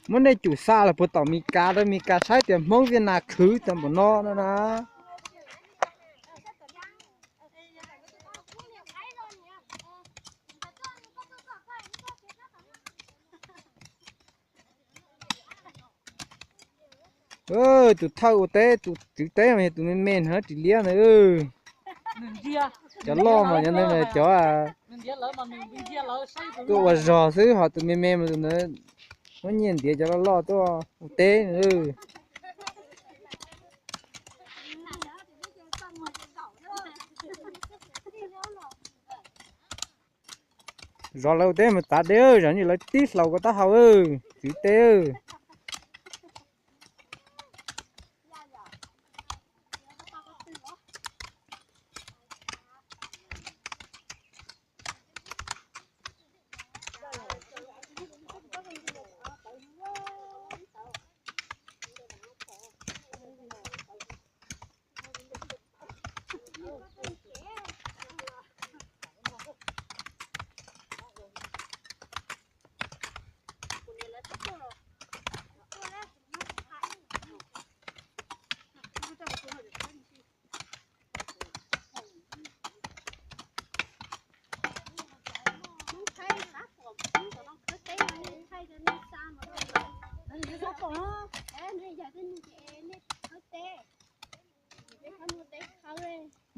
Muab nej cum xa los puag tom Mes Kas rau Mes Kas saib tias Hmoob Viaj Nam khwv tag npaum no no na. Tus thawj ua teb, tus tswv teb mas yog tus me me no ris liab ntawd. Cov loj mas cov ntawd mas cov tuaj ua zog xwb, ho tus me me mas tus ntawd muab nyiaj ntiav cov loj loj tuaj ua teb. Zov lawv ua teb mas tav deb, zov nyiaj lawv tib hlau ko taub hau, tswv teb.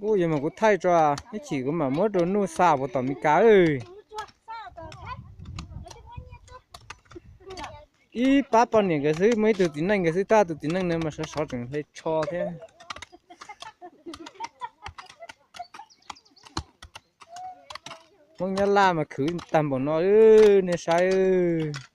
Ub, yog mas kuv thaij tso, ib chim kuv mam muab rau Nuj xa puas tom Mes Kas. Ib pab poj niam nkawd xwb, muaj ib tug txiv neej nkawd xwb, tab tus txiv neej na mas sov sov tseem hle tsho thiab. Hmoob Nyab Laj mas khwv tag npaum no, nej saib.